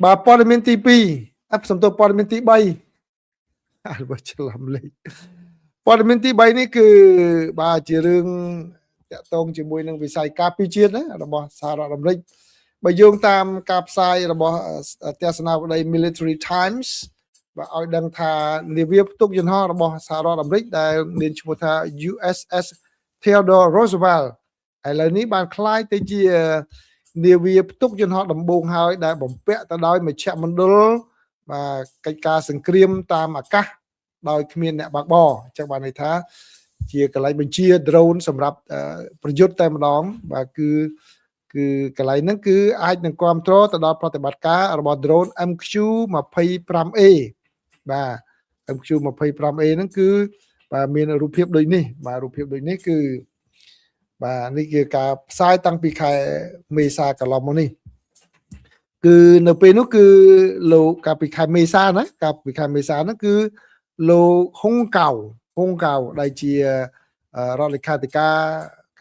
បាទព័ត៌មានទី2អបសំទោសព័ត៌មានទី3អាបើច្រឡំលេខព័ត៌មានទី3នេះគឺបាទជារឿងតាក់ទងជាមួយនឹងវិស័យការពារជាតិណារបស់សហរដ្ឋអាមេរិកបើយោងតាមការផ្សាយរបស់ទស្សនាវដ្តី Military Times បាទឲ្យដឹងថានាវាផ្ទុកយន្តហោះរបស់សហរដ្ឋអាមេរិកដែលមានឈ្មោះថា USS Theodore Roosevelt ឥឡូវនេះបានក្លាយទៅជានាវាផ្ទុកយន្តហោះដំបូងហើយដែលបំពាក់ទៅដោយមជ្ឈមណ្ឌលបាទកិច្ចការសង្គ្រាមតាមអាកាសដោយគ្មានអ្នកបើកបរអញ្ចឹងបានន័យថាជាកន្លែងបញ្ជា drone សម្រាប់ប្រយុទ្ធតែម្ដងបាទគឺគឺកន្លែងហ្នឹងគឺអាចនឹងគ្រប់គ្រងទៅដល់ប្រតិបត្តិការរបស់ drone MQ25A បាទ MQ25A ហ្នឹងគឺបាទមានរូបភាពដូចនេះបាទរូបភាពដូចនេះគឺបាទនេះគឺការផ្សាយតាំងពីខែមេសាកន្លងមកនេះគឺនៅពេលនោះគឺលោកកាលពីខែមេសាណាកាលពីខែមេសាហ្នឹងគឺលោកហុងកៅហុងកៅដែលជារដ្ឋលេខាធិការ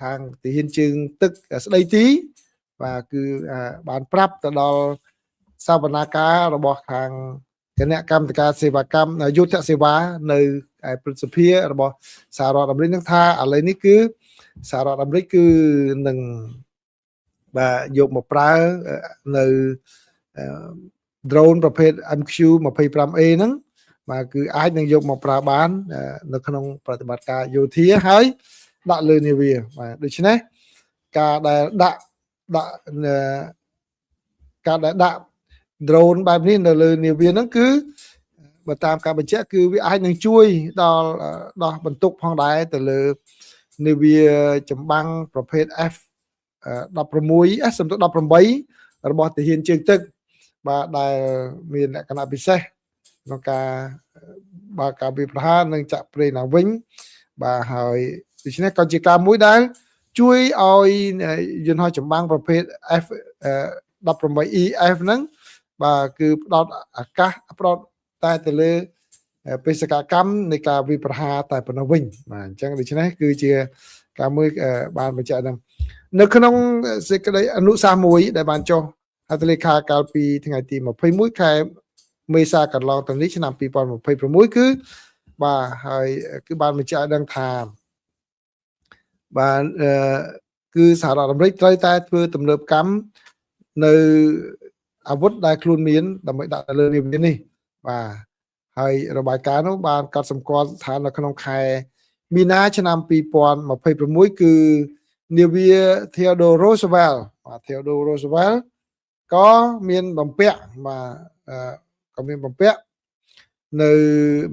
ខាងទាហានជើងទឹកស្ដីទីបាទគឺបានប្រាប់ទៅដល់សវនាការរបស់ខាងគណៈកម្មការសេវាកម្មយុទ្ធសេវានៅឯព្រឹទ្ធសភារបស់សហរដ្ឋអាមេរិកនឹងថាឥឡូវនេះគឺសហរដ្ឋអាមេរិកគឺនឹងបាទយកមកប្រើនៅ drone ប្រភេទ MQ25A ហ្នឹងបាទគឺអាចនឹងយកមកប្រើបាននៅក្នុងប្រតិបត្តិការយោធាហើយដាក់លើនាវាបាទដូច្នេះការដែលដាក់ដាក់ការដែលដាក់ drone បែបនេះនៅលើនាវាហ្នឹងគឺបើតាមការបញ្ជាក់គឺវាអាចនឹងជួយដល់ដោះបន្ទុកផងដែរទៅលើនាវាចម្បាំងប្រភេទ F 16 S សំទោស18របស់ទាហានជើងទឹកបាទដែលមានលក្ខណៈពិសេសក្នុងការបើការវាយប្រហារនិងចាក់ប្រេងឡើងវិញបាទហើយដូច្នេះក៏ជាការមួយដែលជួយឲ្យយន្តហោះចម្បាំងប្រភេទ F 18EF ហ្នឹងបាទគឺផ្ដោតអាកាសផ្ដោតតែទៅលើបេសកកម្មនៃការវិប្រហារតែប៉ុណ្ណោះវិញបាទអញ្ចឹងដូច្នេះគឺជាការមួយបានបញ្ជាក់ហ្នឹងនៅក្នុងសេចក្តីអនុសាសន៍មួយដែលបានចុះហត្ថលេខាកាលពីថ្ងៃទី21ខែមេសាកន្លងទៅនេះឆ្នាំ2026គឺបាទហើយគឺបានបញ្ជាក់ឲ្យដឹងថាបាទគឺសហរដ្ឋអាមេរិកត្រូវតែធ្វើទំនើបកម្មនៅអាវុធដែលខ្លួនមានដើម្បីដាក់លើនាវានេះបាទហើយរបាយការណ៍នោះបានកត់សម្គាល់ថានៅក្នុងខែមីនាឆ្នាំ2026គឺនាវា Theodore Roosevelt បាទ Theodore Roosevelt ក៏មានបំពាក់បាទក៏មានបំពាក់នៅ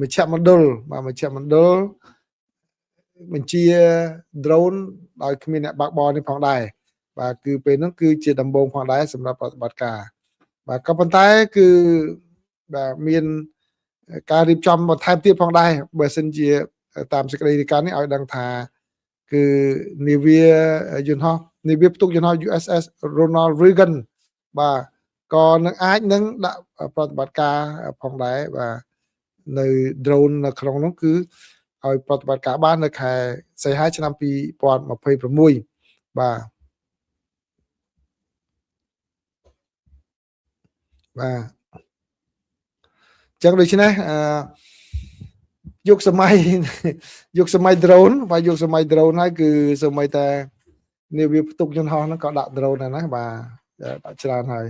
មជ្ឈមណ្ឌលបាទមជ្ឈមណ្ឌលបញ្ជា drone ដោយគ្មានអ្នកបើកបរនេះផងដែរបាទគឺពេលហ្នឹងគឺជាដំបូងផងដែរសម្រាប់ប្រតិបត្តិការបាទក៏ប៉ុន្តែគឺបាទមានការរៀបចំបន្ថែមទៀតផងដែរបើសិនជាតាមសេចក្តីរាយការណ៍នេះឲ្យដឹងថាគឺនាវាយន្តហោះនាវាផ្ទុកយន្តហោះ USS Ronald Reagan បាទក៏នឹងអាចនឹងដាក់ប្រតិបត្តិការផងដែរបាទនៅ drone នៅក្នុងនោះគឺឲ្យប្រតិបត្តិការបាននៅខែសីហាឆ្នាំ2026បាទបាទចឹងដូច្នេះអឺយុគសម័យយុគសម័យ drone បាទយុគសម័យ drone ហើយគឺសម័យតែនាវាផ្ទុកយន្តហោះហ្នឹងក៏ដាក់ drone ដែរណាបាទដាក់ច្រើនហើយ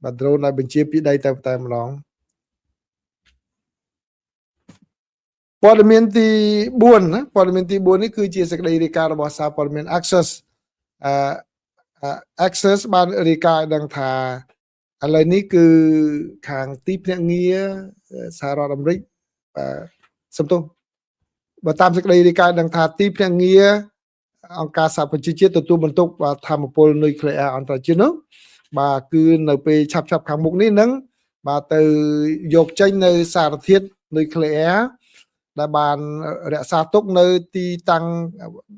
បាទ drone ដែលបញ្ជាពីដីទៅតែម្ដងព័ត៌មានទី4ណាព័ត៌មានទី4នេះគឺជាសេចក្តីរាយការណ៍របស់សារព័ត៌មាន Access អឺ Access បានរាយការណ៍ឲ្យដឹងថាឥឡូវនេះគឺខាងទីភ្នាក់ងារសហរដ្ឋអាមេរិកបាទសំទោសបើតាមសេចក្តីរាយការណ៍ដឹងថាទីភ្នាក់ងារអង្គការសហប្រជាជាតិទទួលបន្ទុកបាទធម្មពលនុយក្លេអ៊ែរអន្តរជាតិនោះបាទគឺនៅពេលឆាប់ឆាប់ខាងមុខនេះនឹងបាទទៅយកចេញនៅសារធាតុនុយក្លេអ៊ែរដែលបានរក្សាទុកនៅទីតាំង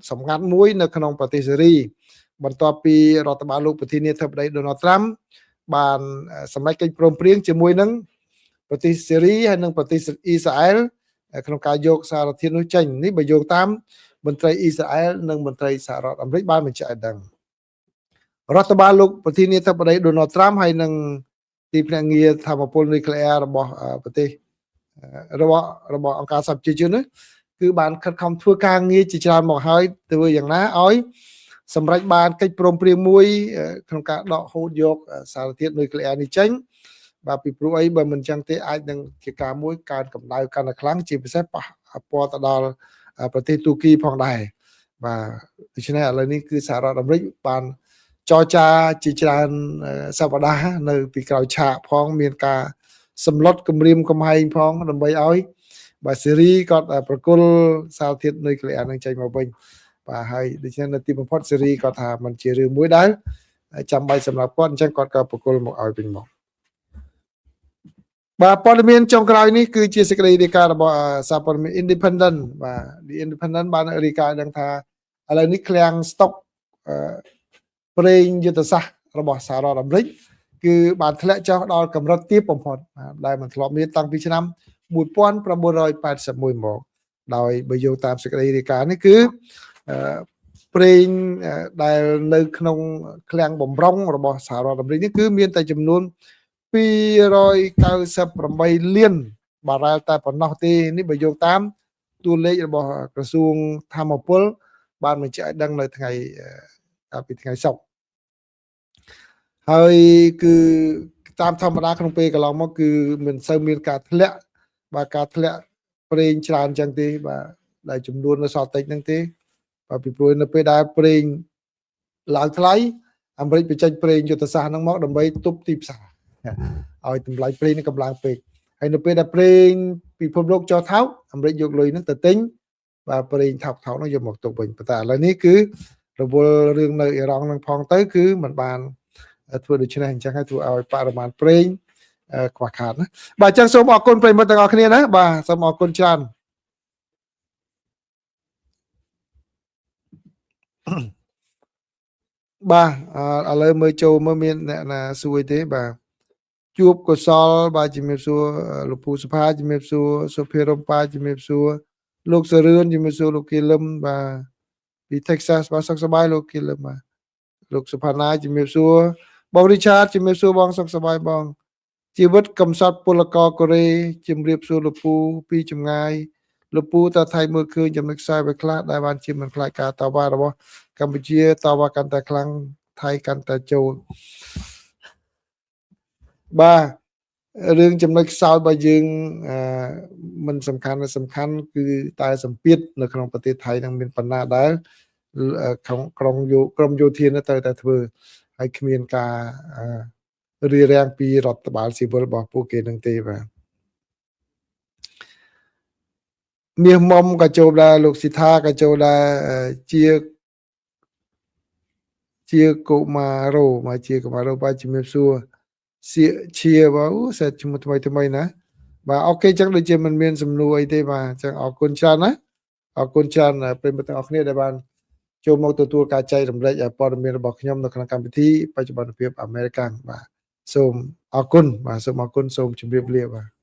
សម្ងាត់មួយនៅក្នុងប្រទេសសេរីបន្ទាប់ពីរដ្ឋបាលលោកប្រធានាធិបតីដូណាល់ត្រាំបានសម្រេចកិច្ចព្រមព្រៀងជាមួយនឹងប្រទេសសេរីហើយនិងប្រទេសអ៊ីស្រាអែលក្នុងការយកសារធាតុនោះចេញនេះបើយោងតាមមន្ត្រីអ៊ីស្រាអែលនិងមន្ត្រីសហរដ្ឋអាមេរិកបានបញ្ជាក់ឲ្យដឹងរដ្ឋបាលលោកប្រធានាធិបតីដូណាល់ត្រាំហើយនិង ទីភ្នាក់ងារធម្មពលនុយក្លេអ៊ែររបស់ប្រទេសរបស់របស់អង្គការសហប្រជាជាតិនោះគឺបានខិតខំធ្វើការងារជាច្រើនមកហើយធ្វើយ៉ាងណាឲ្យសម្រេចបានកិច្ចព្រមព្រៀងមួយក្នុងការដកហូតយកសារធាតុនុយក្លេអ៊ែរនេះចេញបាទពីព្រោះអីបើមិនចឹងទេអាចនឹងជាការមួយកើនកម្ដៅកាន់តែខ្លាំងជាពិសេសប៉ះពាល់ទៅដល់ប្រទេសទូគីផងដែរបាទដូច្នេះឥឡូវនេះគឺសហរដ្ឋអាមេរិកបានចរចាជាច្រើនសប្តាហ៍នៅពីក្រោយឆាកផងមានការសម្លុតគម្រាមកំហែងផងដើម្បីឲ្យបាទសេរីគាត់ប្រគល់សារធាតុនុយក្លេអ៊ែរនឹងចេញមកវិញបាទហើយដូច្នេះនៅទីបំផុតសេរីគាត់ថាมันជារឿងមួយដែលចាំបាច់សម្រាប់គាត់អញ្ចឹងគាត់ក៏ប្រគល់មកឲ្យវិញមកបាទព័ត៌មានចុងក្រោយនេះគឺជាសេចក្តីរាយការណ៍របស់សារព័ត៌មាន Independent បាទ The Independent បានរាយការណ៍ដឹងថាឥឡូវនេះឃ្លាំងស្តុកប្រេងយុទ្ធសាស្ត្ររបស់សហរដ្ឋអាមេរិកគឺបានធ្លាក់ចុះដល់កម្រិតទាបបំផុតដែលមិនធ្លាប់មានតាំងពីឆ្នាំ1981មកដោយបើយោងតាមសេចក្តីរាយការណ៍នេះគឺប្រេងដែលនៅក្នុងឃ្លាំងបំរុងរបស់សហរដ្ឋអាមេរិកនេះគឺមានតែចំនួន298លានបារ៉ែលតែប៉ុណ្ណោះទេនេះបើយោងតាមតួលេខរបស់ក្រសួងធម្មពលបានបញ្ជាក់ឲ្យដឹងនៅថ្ងៃកាលពីថ្ងៃសុក្រហើយគឺតាមធម្មតាក្នុងពេលកន្លងមកគឺមិនសូវមានការធ្លាក់បាទការធ្លាក់ប្រេងច្រើនចឹងទេបាទដែលចំនួននៅសល់តិចហ្នឹងទេបាទពីព្រោះនៅពេលដែលប្រេងឡើងថ្លៃអាមេរិកបញ្ចេញប្រេងយុទ្ធសាស្ត្រហ្នឹងមកដើម្បីទប់ទីផ្សារឲ្យតម្លៃប្រេងនេះកម្លាំងពេកហើយនៅពេលដែលប្រេងពិភពលោកចុះថោកអាមេរិកយកលុយហ្នឹងទៅទិញបាទប្រេងថោកថោកហ្នឹងយកមកទុកវិញប៉ុន្តែឥឡូវនេះគឺរវល់រឿងនៅអ៊ីរ៉ង់ហ្នឹងផងទៅគឺมันបានធ្វើដូច្នេះអញ្ចឹងហើយធ្វើឲ្យបរិមាណប្រេងខ្វះខាតណាបាទអញ្ចឹងសូមអរគុណប្រិយមិត្តទាំងអស់គ្នាណាបាទសូមអរគុណច្រើនបាទឥឡូវមើលចូលមើលមានអ្នកណាសួរទេបាទជួបកុសលបាទជំរាបសួរលោកពូសុផាជំរាបសួរសុភារំប៉ាជំរាបសួរលោកសរឿនជំរាបសួរលោកគីលឹមបាទពី Texas បាទសុខសប្បាយលោកគីលឹមបាទលោកសុផាណាជំរាបសួរបងរីឆាតជំរាបសួរបងសុខសប្បាយបងជីវិតកំសត់ពលករកូរ៉េជំរាបសួរលោកពូពីចម្ងាយលោកពូតើថៃមើលឃើញចំណុចខ្សោយអ្វីខ្លះដែលបានជាមិនខ្លាចការតវ៉ារបស់កម្ពុជាតវ៉ាកាន់តែខ្លាំងថៃកាន់តែចូលបាទរឿងចំណុចខ្សោយរបស់យើងមិនសំខាន់សំខាន់គឺតែសម្ពាធនៅក្នុងប្រទេសថៃនឹងមានបណ្ណាដែលក្រុមយោធាត្រូវតែធ្វើហើយគ្មានការរារាំងពីរដ្ឋបាលស៊ីវិលរបស់ពួកគេនឹងទេបាទមាសមុំក៏ចូលដែរលោកស៊ីថាក៏ចូលដែរជាកុមារោមកជាកុមារោបាទជំរាបសួរសៀកឈាបាទអូសេតឈ្មោះថ្មីថ្មីណាបាទ OK ចឹងដូចជាមិនមានសំណួរអីទេបាទចឹងអរគុណច្រើនណាអរគុណច្រើនប្រិយមិត្តទាំងអស់គ្នាដែលបានចូលមកទទួលការចែករំលែកព័ត៌មានរបស់ខ្ញុំនៅក្នុងកម្មវិធីបច្ចុប្បន្នភាពអាមេរិកបាទសូមអរគុណបាទសូមអរគុណសូមជម្រាបលាបាទ។